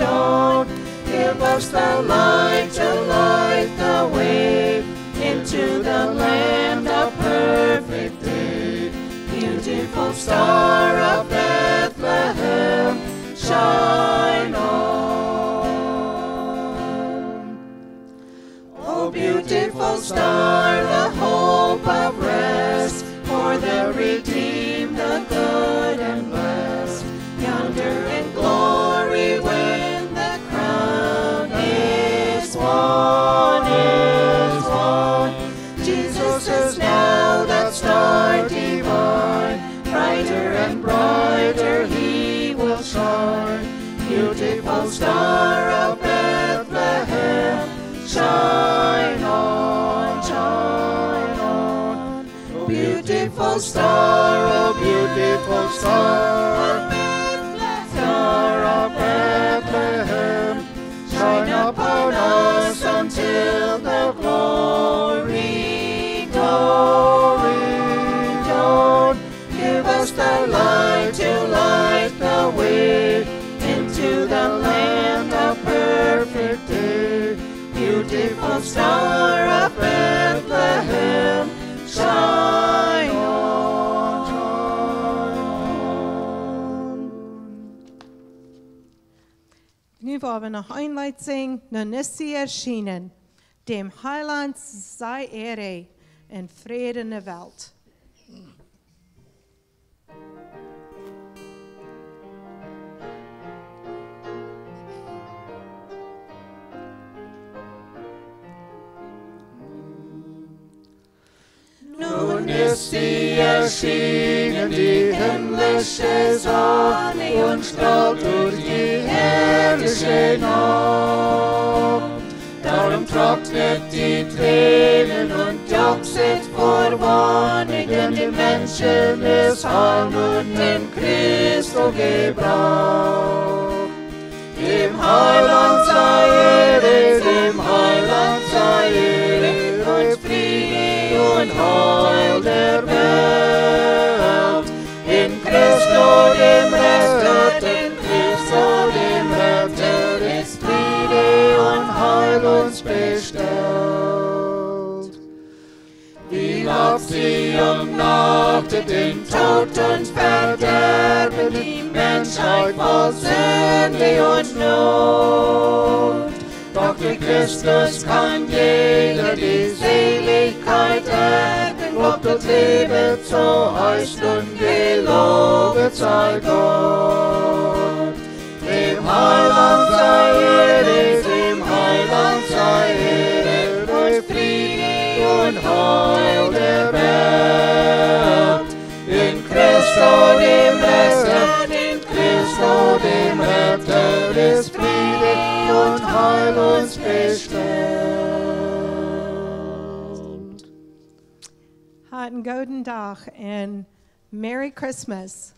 dawn. Give us the light to light the way into the land of perfect day. Beautiful star of Bethlehem, shine on. O beautiful star, the hope of rest, for the redeemed, the good and blessed, yonder in glory when the crown is won, is won. Jesus is now that star divine, brighter and brighter he will shine. Beautiful star of Bethlehem, shine on, shine on. O beautiful star, O beautiful star, star of Bethlehem, shine upon us until the glory, glory dawn. Give us the light to light the way into the land of perfect day. Beautiful star of Bethlehem, shine on. Nu woa wie noch een Leet sinjen, Nun ist sie erschienen. Dem Heiland sei Ehre in Frieden der Welt. Nun ist sie erschienen, die himmlische Sonne, und strahlt durch die herrliche Nacht. Darum trocknet die Tränen und jauchzet vor Wonne, denn dem Menschen ist Heil nun in Christo gebracht. Dem Heiland sei Ehre, dem Heiland sei Ehre, und Friede und Heil der Welt. In Christo dem Retter, in Christo dem Retter ist Friede und Heil uns bestellt. Wie lacht sie und nachtet in Tod und Verderben, die Menschheit voll Sünde und Not. Doch durch Christus kann jeder die Seligkeit erben, Gott und Liebe zu heißen, und gelobet sei Gott. Dem Heiland sei Ehre, dem Heiland sei Ehre, durch Friede und Heil der Welt. In Christo dem Retter, in Christo dem Retter ist Friede und Heil uns bestellt. Habt een gooden Dach und Merry Christmas.